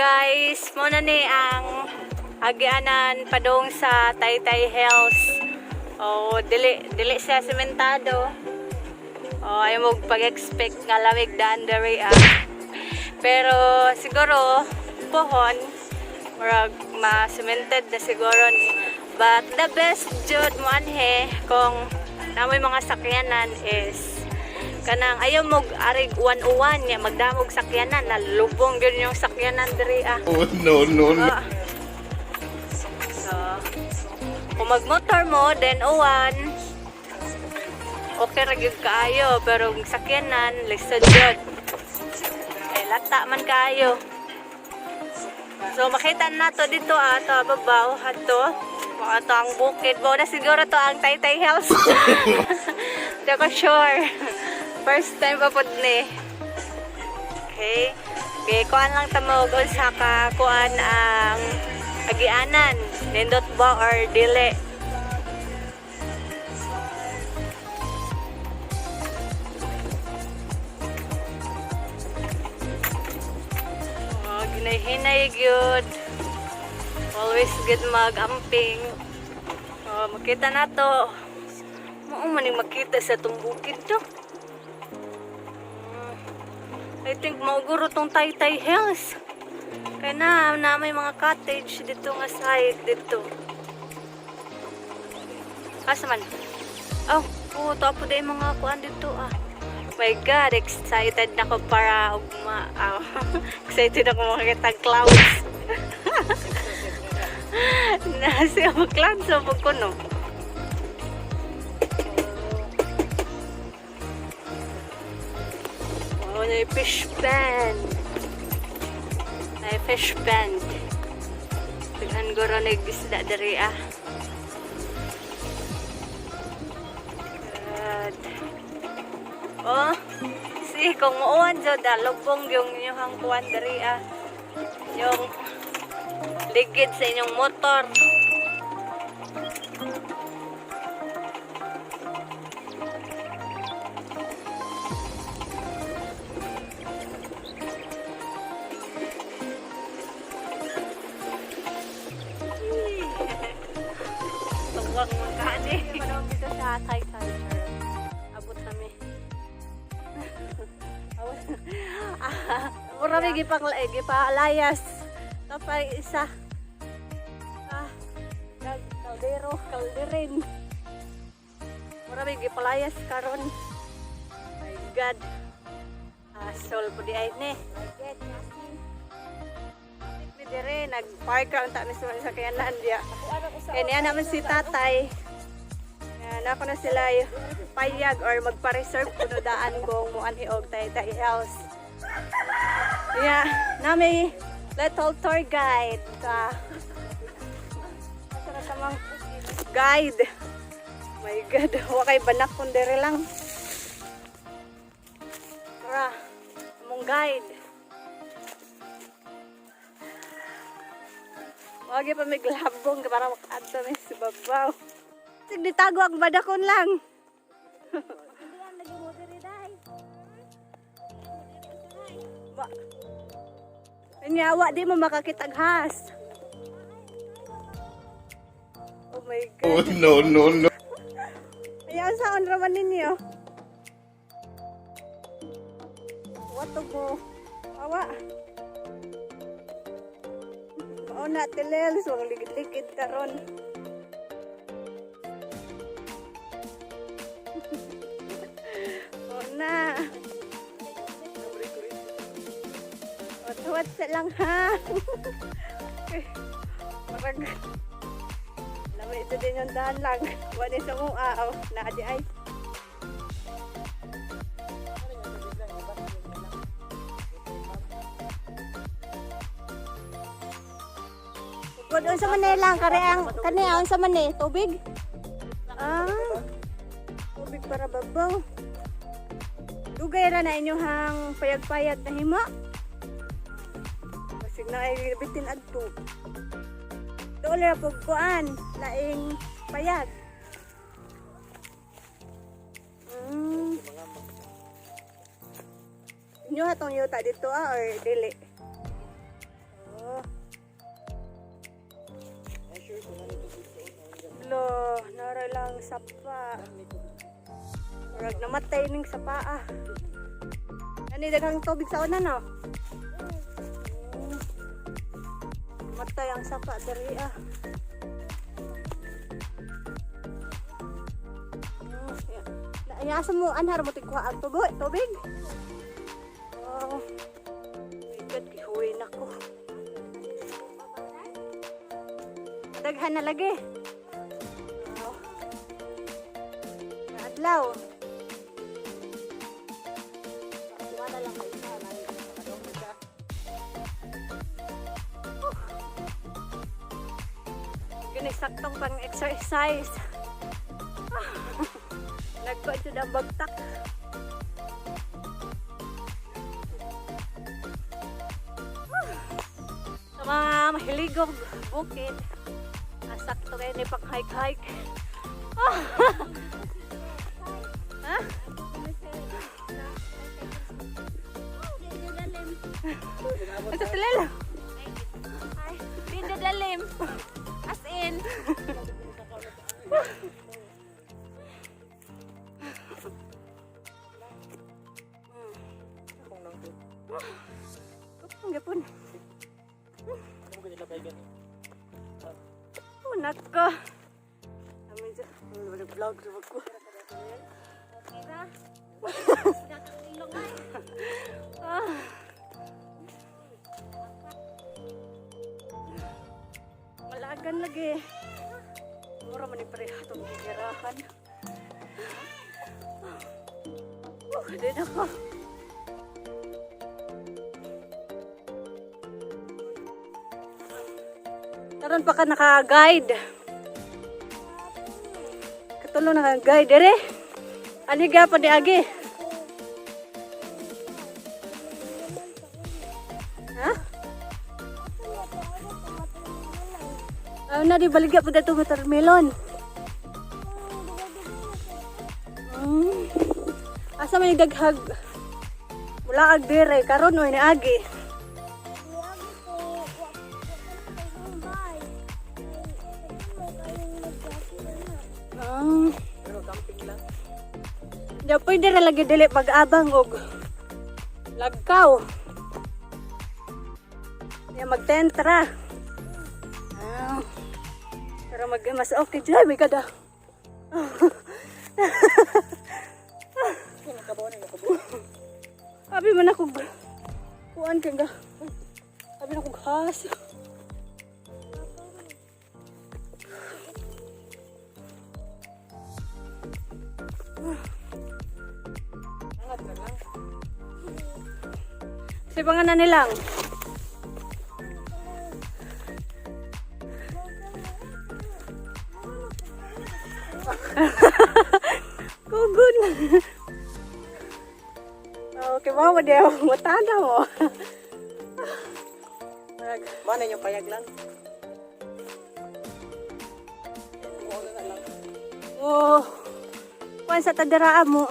Guys, mao na ni ang agianan padung sa Taytay Hills. Oh, dili dili siya sementado. Oh, ayaw mo pag-expect nga lamig daan diri ah. Pero siguro pohon murag ma-cemented na siguro ni. But the best jud mo anhe kung naa moy mga sakyanan is kanang ayaw mo arig 101 nya magdamog sakyanan na lubong gyud yung sakyanan diri ah. Oh, no, no, no. Ah. So, kung magmotor mo, then uwan, okay ra gyud kaayo, pero kung sakyanan, lisod jud. Eh, lata man kaayo. So, makita nato dito ah, to babaw, ato. Mga to ang bukid. Mao na siguro to ang Taytay Hills. Di ako sure. First time pa pod ni. Okay. Okay, kuan lang ta mo unsa ka kuan ang agianan. Nindot ba or dili? Oh, ginay-hinay gyud. Always good mag-amping. Oh, makita na to. Mao man ning makita sa tong bukid to. I think mauguro tong Taytay Hills. Kaya na, na may mga cottage dito nga side dito. Asa man? Oh, oh, tapo din mga kuan dito ah. My God, excited na ko para ugma. Ah, excited ako makakita ang clouds. Nasi ang clouds sa ko no. Oh, may fish pond. May fish pond. Daghan guro na isda diri ah. God. Oh, si kung muuwan jud ah, lubong yung inyong kuan diri ah. Yung ligid sa inyong motor. Tuwang magkaani. Panahon dito sa Taytay. Abot kami. Abot. Mura may gipang gipalayas. Tapay isa. Ah, dag kaldero, kalderin. Mura may gipalayas karon. My God. Ah, sol po di ay ni. Mi dire nag-park ra unta mi sa sakyanan diya. Kaya niya naman si tatay. Yan, ako na sila payag or magpa-reserve kuno daan kung muanhi og Taytay Hills. Yeah, nami little tour guide. Asa na tamang guide. My God, wa kay banak kun dere lang. Tara, among guide. Wagi pa may glabong para makaadto mi sa babaw. Sige, ditago ang badakon lang. Ba. Nya wa di mo makakitag has. Oh my God. Oh, no, no, no. Ayaw saan raman ninyo? Wato mo. Awa. Mao na tilel, so ang ligid-ligid karon. O na. O, tuwat sa lang ha. Parang Lama ito din yung daan lang. Wala sa mong oh, naadi ay. Tugod unsa man nila kare ang kani unsa man ni tubig? Ah. Tubig para babaw. Dugay ra na inyong payag-payag na himo. Basig na ay bitin adto. Dool ra pug kuan, laing payag. Inyo hatong yuta dito ah or dili? Ang sapa. Murag namatay ning sapa ah. Ani daghang tubig sa una, no? Matay ang sapa diri ah. Yeah. Asa mo anhar mo tigkuha ang tubig? Tubig? Oh. My God, gihuwi na ko. Daghan na lagi. Oh. Adlaw. Wala lang kayo na. Nakadong ka. Gani saktong pang exercise. Nagko ito ang bagtak. Sa mga mahiligog bukid, sakto kayo ni pang hike-hike. Ha? Ito sila lang. Ay, di dadalim. As in. Gapon, gapon. Oh, nako. Amin dyan. Wala vlog sa ko. Okay ra. Nakakilong ay. Ah. Malagan lagi. Mura man ni pareha itong gigirahan. Oh, din ako. Karon pa ka naka-guide. Katulo naka-guide dire. Aliga pa di agi. Ha? Ah, na di baligya pa dato watermelon. Asa man yung daghag? Mula ag dire karon oy niagi. Ah. Di pwede ra lagi dili pag-abang og lagkaw. Ya mag-tent ra. Ah. Pero mag mas okay dyan, may kada. Abi man ako kuan ka ga. Abi na kog has. Sa na nilang. Kugon. Okay, mama dia matanda mo. Mag Mana yung payag lang? Oh. Kuan sa tadara mo.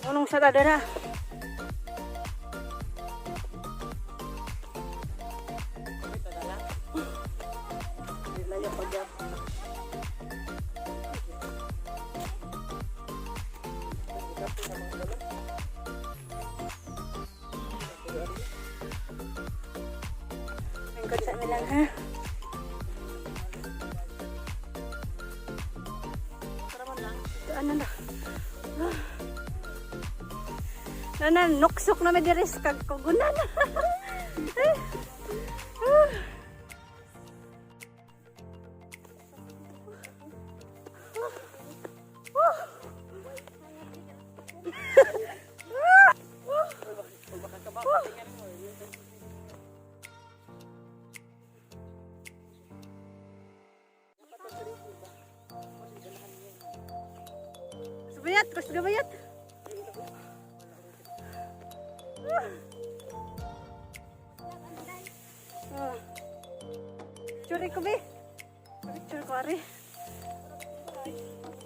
Unong sa tadara? Layo pag Lingkod sa amin lang ha. Ito, ano na. Ah. Nana, nuksok na may diris kag kugunan. Ay. Ah. Subayat, kus gabayat. Ah. Curi ko be. Picture ko ari.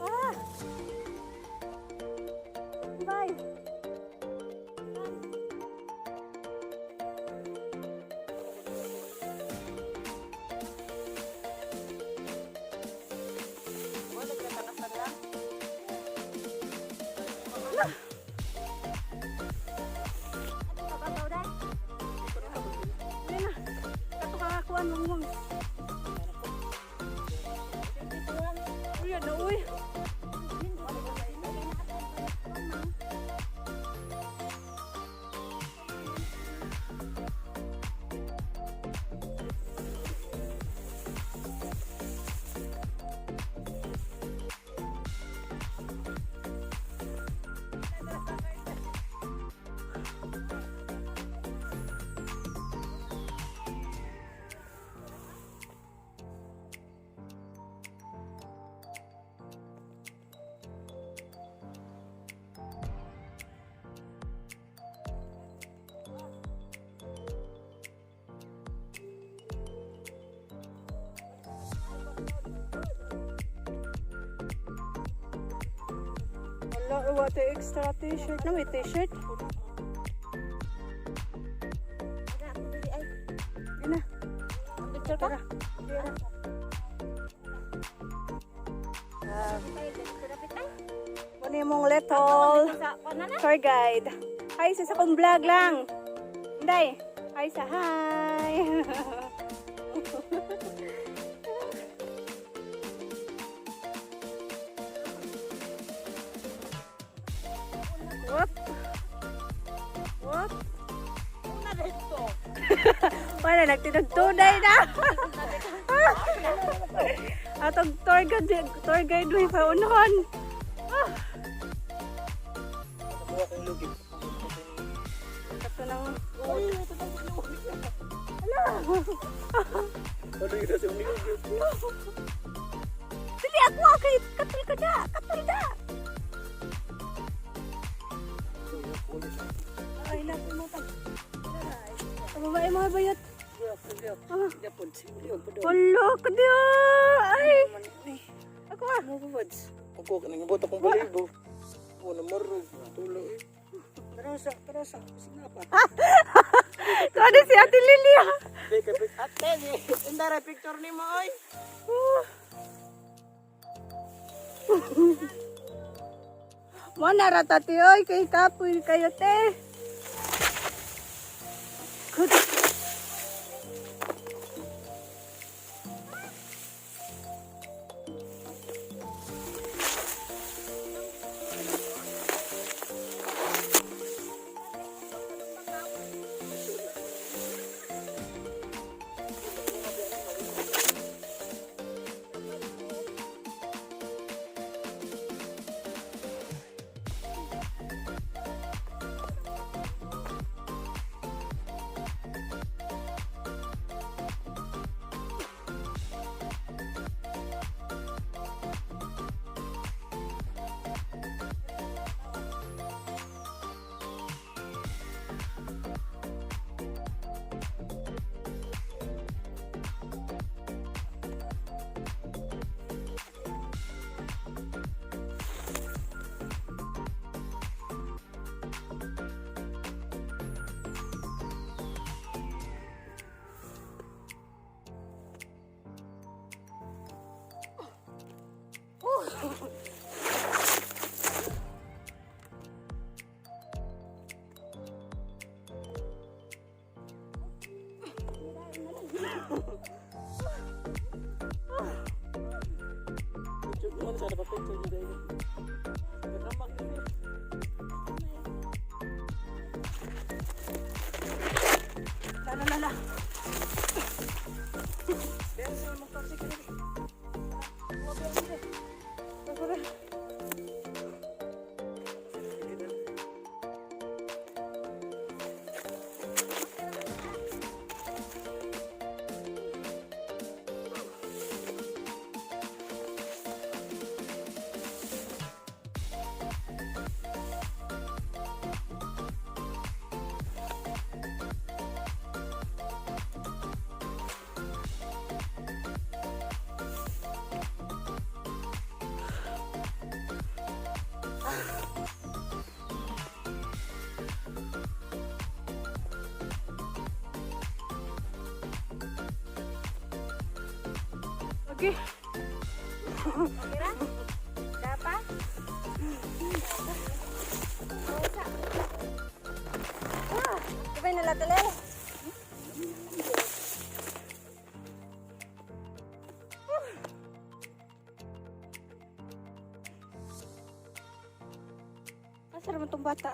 Ah. Bye. What a extra T-shirt. Na may T-shirt. Ina. Picture ka? Ano yung mong little tour guide. Hi sa akong vlog lang. Inday. Hi sa hi. Whoop. Whoop. Una dito. Wala, nagtinagtunay na. Atong tour guide may paunhon. Ah. Nakuha kong lugi. Kato nang Ano yun sa umiugi? Dili ako kay katul ka da, katul da. Ay, lapit mo ta. Ang babae mga bayot. Wala ka diya. Ay. Ako ah. Ako, kanang ibot akong balibo. Ako na marog. Tulo eh. Tarasa, tarasa. Sinapa. Ano si Ate Lily ah. Ate, indara picture ni mo oy. Mo na ra tati oy kay kapoy kayo te. Good. Picture mo sana pa picture niyo dahil. Nakamak yun. La la la la. Okay. Dapa? Sabay na latale. Asa naman tong bata?